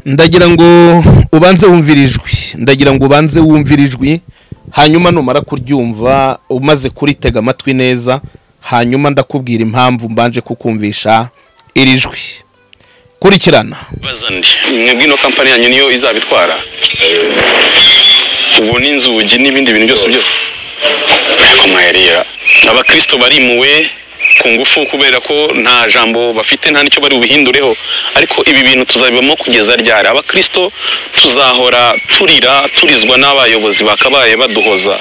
Ndagira ngo ubanze wumvire ijwi, ndagira ngo ubanze wumvire ijwi, hanyuma numara kuryumva umaze kuritega amatwi neza, hanyuma ndakubwira impamvu mbanje kukumvisha iri jwi. Kurikirana. Bazandi mwebwe ino kampani yanyu niyo izabitwara, ubu n'inzugi n'ibindi bintu byose byo ariko mwaheriya abakristo barimuwe ku ngufu kubera ko nta jambo bafite, nta nicyo bari bubihindureho. Ariko ibi bintu tuzabibamo kugeza ryari? Abakristo tuzahora turira turizwa n'abayobozi bakabaye baduhoza,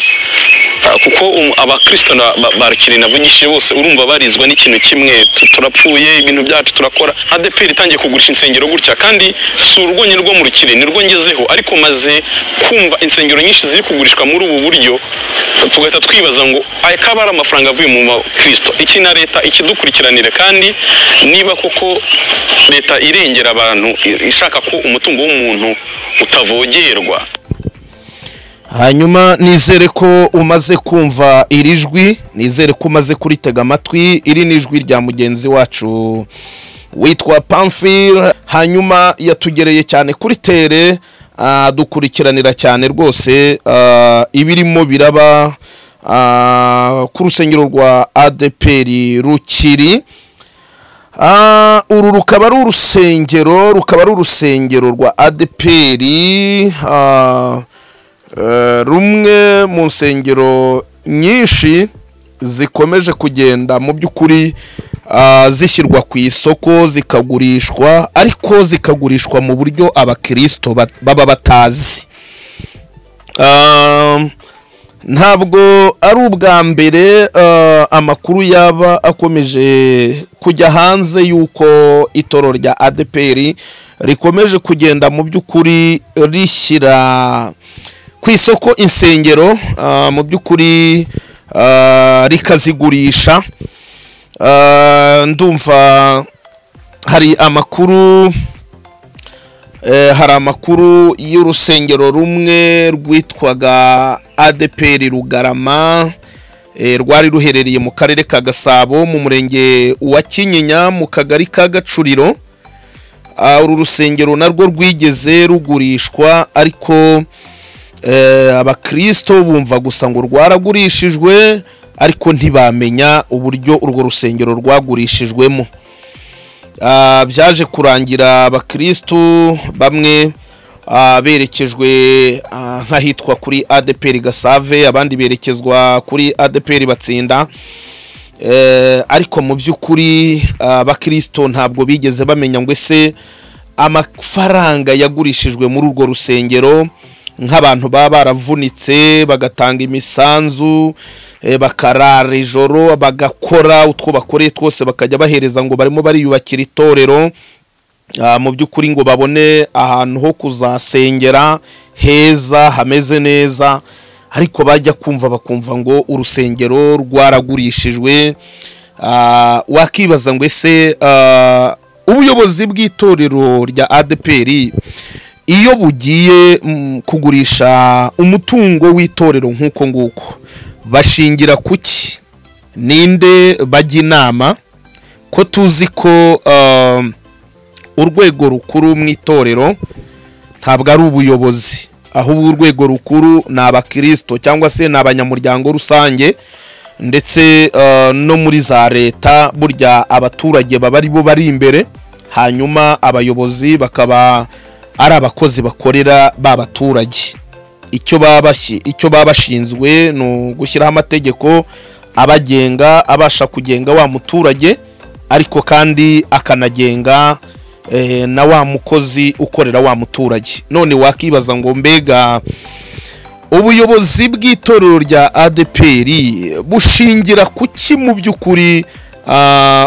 kuko abakristo barakiri navugishije bose urumva barizwa n'ikintu kimwe, turapfuye ibintu byacu turakora. ADEPR itangiye kugurisha insengero gutya, kandi si urwonye rwo mu Rukiri nirwo ngezeho, ariko maze kumva insengero nyinshi ziri kugurishwa muri ubu buryo, tugahita twibaza ngo aya kaba ari amafaranga avuye mu bakristo. Iki na leta ikidukurikiranire, kandi niba koko leta irengera abantu ishaka ko umutungo w'umuntu utavogerwa. Hanyuma nizere ko umaze kumva iri jwi, nizere ko umaze kuritega amatwi. Iri ni ijwi rya mugenzi wacu witwa Pamphile, hanyuma yatugereye cyane kuri tere, dukurikiranira cyane rwose ibirimo biraba ku rusengero rwa ADEPR Rukiri. Uru rukaba ari urusengero, rukaba ari urusengero rwa ADEPR, rumwe mu nsengero nyinshi zikomeje kugenda mu by'ukuri zishyirwa ku isoko zikagurishwa, ariko zikagurishwa mu buryo abakristo baba batazi. Ntabwo ari ubwa mbere amakuru yaba akomeje kujya hanze yuko itoro rya ADEPR rikomeje kugenda mu by'ukuri rishyira ku isoko insengero, mu by'ukuri rikazigurisha. Ndumva hari amakuru, hari amakuru y'urusengero rumwe rwitwaga ADEPR Rugarama, rwari ruherereye mu karere ka Gasabo mu murenge wa Kinyinya mu kagari ka Gacuriro. Uru rusengero narwo rwigeze rugurishwa, ariko abakristo bumva gusa ngo rwaragurishijwe, ariko ntibamenya uburyo urwo rusengero rwagurishijwemo. Byaje kurangira abakristo bamwe berekejwe nk'ahitwa kuri ADEPR Gasave, abandi berekezwa kuri ADEPR Batsinda. Ariko mu by'ukuri abakristo ntabwo bigeze bamenya ngo ese amafaranga yagurishijwe muri urwo rusengero, nk'abantu baba baravunitse bagatanga imisanzu, bakarara ijoro bagakora utwo bakoreye twose, bakajya bahereza ngo barimo bariyubakira itorero, mu by'ukuri ngo babone ahantu ho kuzasengera heza hameze neza, ariko bajya kumva bakumva ngo urusengero rwaragurishijwe. Wakibaza ngo ese ubuyobozi bw'itorero rya ADEPR iyo bugiye kugurisha umutungo w'itorero nk'uko nguko bashingira kuki? Ninde bajya inama? Ko tuzi ko urwego rukuru mu itorero ntabwo ari ubuyobozi, ahubwo urwego rukuru ni abakristo cyangwa se ni abanyamuryango rusange, ndetse no muri za leta burya abaturage baba ari bo bari imbere, hanyuma abayobozi bakaba ari abakozi bakorera ba baturage. Icyo baba bashinzwe ni ugushyiraho amategeko abagenga, abasha kugenga wa muturage, ariko kandi akanagenga na wa mukozi ukorera wa muturage. None wakibaza ngo mbega ubuyobozi bw'itorero rya ADEPR bushingira kuki mu by'ukuri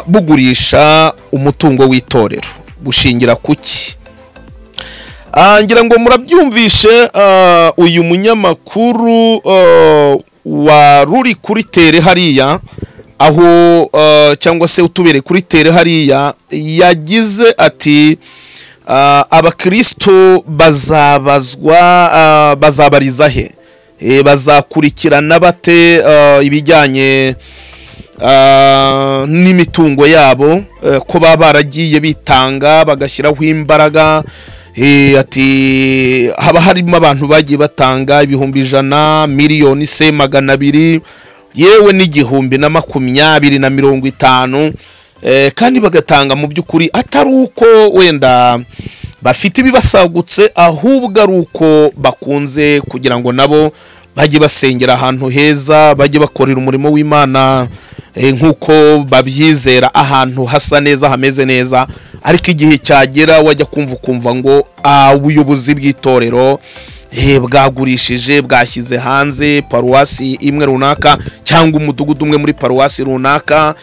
bugurisha umutungo w'itorero? Bushingira kuki? Ngira ngo murabyumvishe, uyu munyamakuru wa ruri kuri tere hariya aho, cyangwa se utubere kuri tere hariya, yagize ati abakristo bazabazwa, bazabariza he? Bazakurikirana bate ibijyanye n'imitungo yabo, ko baba baragiye bitanga bagashyiraho imbaraga, Ati haba harimo abantu bagiye batanga 100,000, miliyoni se 200, yewe n'1020 na 50, kandi bagatanga mu by'ukuri atari uko wenda bafite ibibasagutse, ahubwo ari uko bakunze kugira ngo nabo bajye basengera ahantu heza, bajye bakorera umurimo w'Imana nk'uko babyizera, ahantu hasa neza, hameze neza. Ariko igihe cyagera wajya kumva ukumva ngo ubuyobozi bw'itorero bwagurishije, bwashyize hanze paruwasi imwe runaka cyangwa umudugudu umwe muri paruwasi runaka,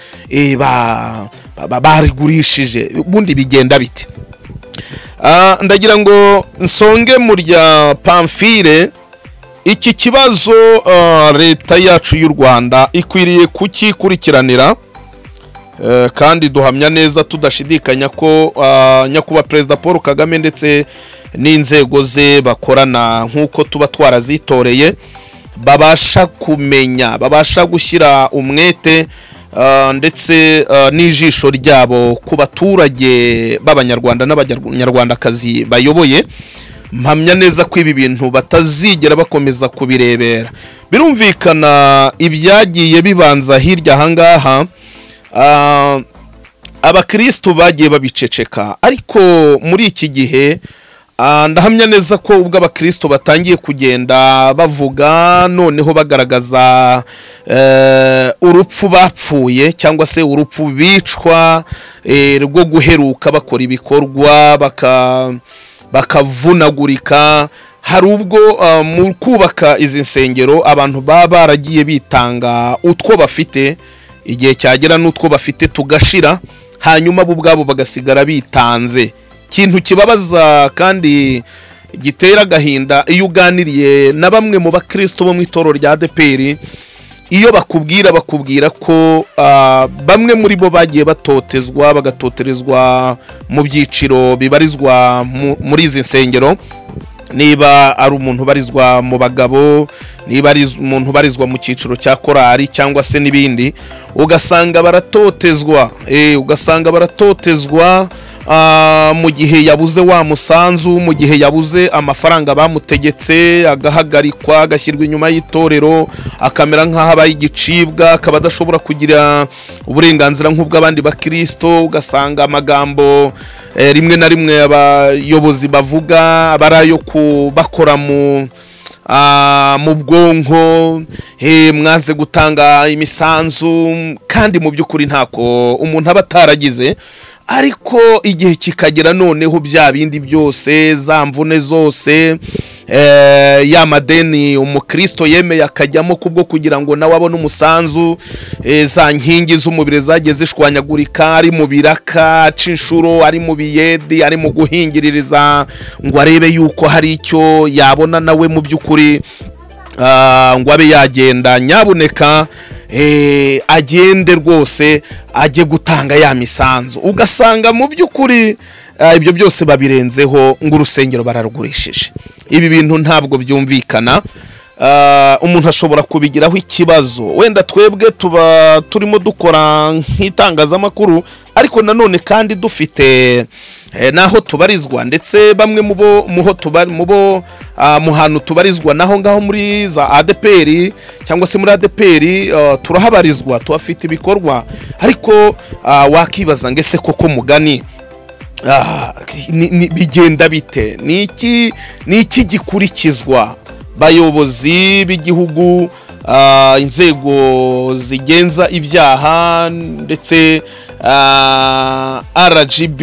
barigurishije. Ubundi bigenda bite? Ndagira ngo nsonge mu rya Pamphile. Iki kibazo leta yacu y'u Rwanda ikwiriye kukikurikiranira, kandi duhamya neza tudashidikanya ko nyakubahwa Perezida Paul Kagame ndetse n'inzego ze bakorana nk'uko tuba twarazitoreye, babasha kumenya, babasha gushyira umwete ndetse n'ijisho ryabo ku baturage b'Abanyarwanda n'Abanyarwandakazi bayoboye. Mpamya neza ko ibi bintu batazigera bakomeza kubirebera. Birumvikana ibyagiye bibanza hirya ahangaha, abakristo bagiye babiceceka, ariko muri iki gihe ndahamya neza ko ubwo abakristo batangiye kugenda bavuga, noneho bagaragaza urupfu bapfuye cyangwa se urupfu bicwa rwo guheruka bakora ibikorwa bakavunagurika. Hari ubwo mu kubaka izi nsengero abantu baba baragiye bitanga utwo bafite, igihe cyagera n'utwo bafite tugashira, hanyuma bo ubwabo bagasigara bitanze. Ikintu kibabaza kandi gitera agahinda, iyo uganiriye na bamwe mu bakristo bo mu itorero rya ADEPR, iyo bakubwira ko bamwe muri bo bagiye batotezwa, bagatoterezwa mu byiciro bibarizwa muri izi nsengero. Niba ari umuntu ubarizwa mu bagabo, niba ari umuntu ubarizwa mu cyiciro cya korari cyangwa se n'ibindi, ugasanga baratotezwa, ugasanga baratotezwa mu gihe yabuze wa musanzu, mu gihe yabuze amafaranga bamutegetse, agahagarikwa, agashyirwa inyuma y'itorero, akamera nk'aho abaye igicibwa, akaba adashobora kugira uburenganzira nk'ubw'abandi bakristo. Ugasanga amagambo rimwe na rimwe abayobozi bavuga abarayo kubakora mu bwonko, mwanze gutanga imisanzu, kandi mu by'ukuri ntako umuntu aba ataragize. Ariko igihe kikagera noneho bya bindi byose, za mvune zose, ya madeni umukristo yemeye akajyamo kubwo kugira ngo nawe abone umusanzu, za nkingi z'umubiri zagiye zishwanyagurika, ari mu biraka aca inshuro, ari mu biyedi, ari mu guhingiririza ngo arebe yuko hari icyo yabona nawe mu by'ukuri, ngo abe yagenda. Nyabuneka agende rwose ajye gutanga ya misanzu. Ugasanga mu by'ukuri ibyo byose babirenzeho ngo urusengero bararugurishije. Ibi bintu ntabwo byumvikana. Umuntu ashobora kubigiraho ikibazo. Wenda twebwe tuba turimo dukora nk'itangazamakuru, ariko nanone kandi dufite naho tubarizwa, ndetse bamwe mubo muho tubari mubo mu hantu tubarizwa naho ngaho muri za ADEPR cyangwa se muri ADEPR, turahabarizwa, tuhafite ibikorwa. Ariko wakibaza ngo ese koko mugani bigenda bite? Ni iki gikurikizwa? Bayobozi b'igihugu, inzego zigenza ibyaha, ndetse RGB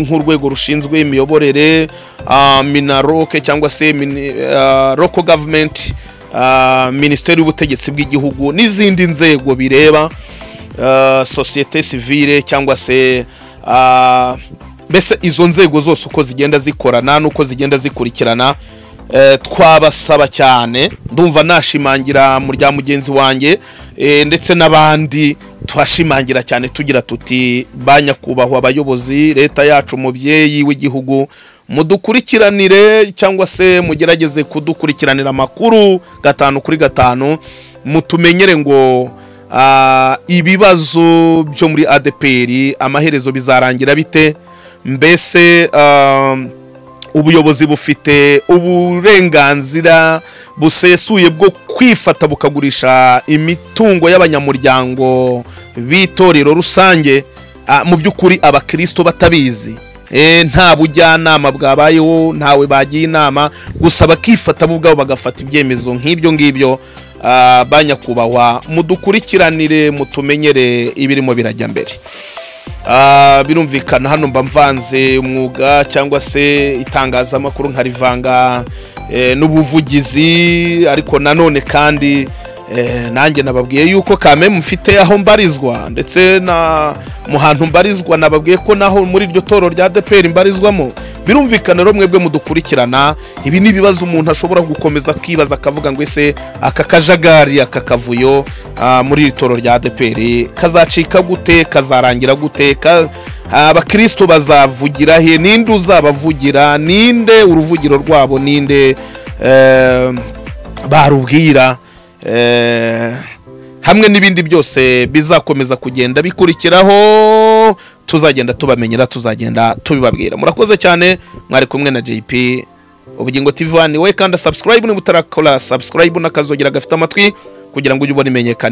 nk'urwego rushinzwe imiyoborere, MINALOC cyangwa se local government, minisiteri y'ubutegetsi bw'igihugu n'izindi nzego bireba, société civile cyangwa se mbese izo nzego zose uko zigenda zikorana n'uko zigenda zikurikirana, twabasaba cyane. Ndumva nashimangira mu rya mugenzi wanjye, ndetse n'abandi tuhashimangira cyane tugira tuti: ba nyakubahwa abayobozi, leta yacu, umubyeyi w'igihugu, mudukurikiranire cyangwa se mugerageze kudukurikiranira amakuru 5 kuri 5, mutumenyere ngo ibibazo byo muri ADEPR amaherezo bizarangira bite? Mbese Ubuyobozi bufite uburenganzira busesuye bwo kwifata bukagurisha imitungo y'abanyamuryango b'itorero rusange, mu by'ukuri abakristo batabizi, nta bujyanama bwabayeho, ntawe bagiye inama, gusa bakifata bo ubwabo bagafata ibyemezo nk'ibyo ngibyo. Banyakubahwa, mudukurikiranire, mutumenyere ibirimo birajya mbere. Birumvikana hano mba mvanze umwuga cyangwa se itangazamakuru nkarivanga n'ubuvugizi, ariko nanone kandi nanjye nababwiye yuko kame mufite aho mbarizwa, ndetse na mu hantu mbarizwa nababwiye ko naho muri iryo toro rya ADEPR mbarizwamo. Birumvikana rero mwebwe mudukurikirana, ibi ni ibibazo umuntu ashobora gukomeza akibaza akavuga ngo ese aka kajagari, aka kavuyo muri iri toro rya ADEPR kazacika gute, kazarangira gute, abakristo bazavugira he, ninde uzabavugira, ninde uruvugiro rwabo, ninde barubwira, hamwe n'ibindi byose bizakomeza kugenda bikurikiraho, tuzagenda tubamenyera, tuzagenda tubibabwira. Murakoze cyane, mwari kumwe na JP Ubugingo TV 1. We kanda subscribe niba utarakora subscribe, n'akazogera gafite amatwi kugira ngo ujye ubona imenyekanisha.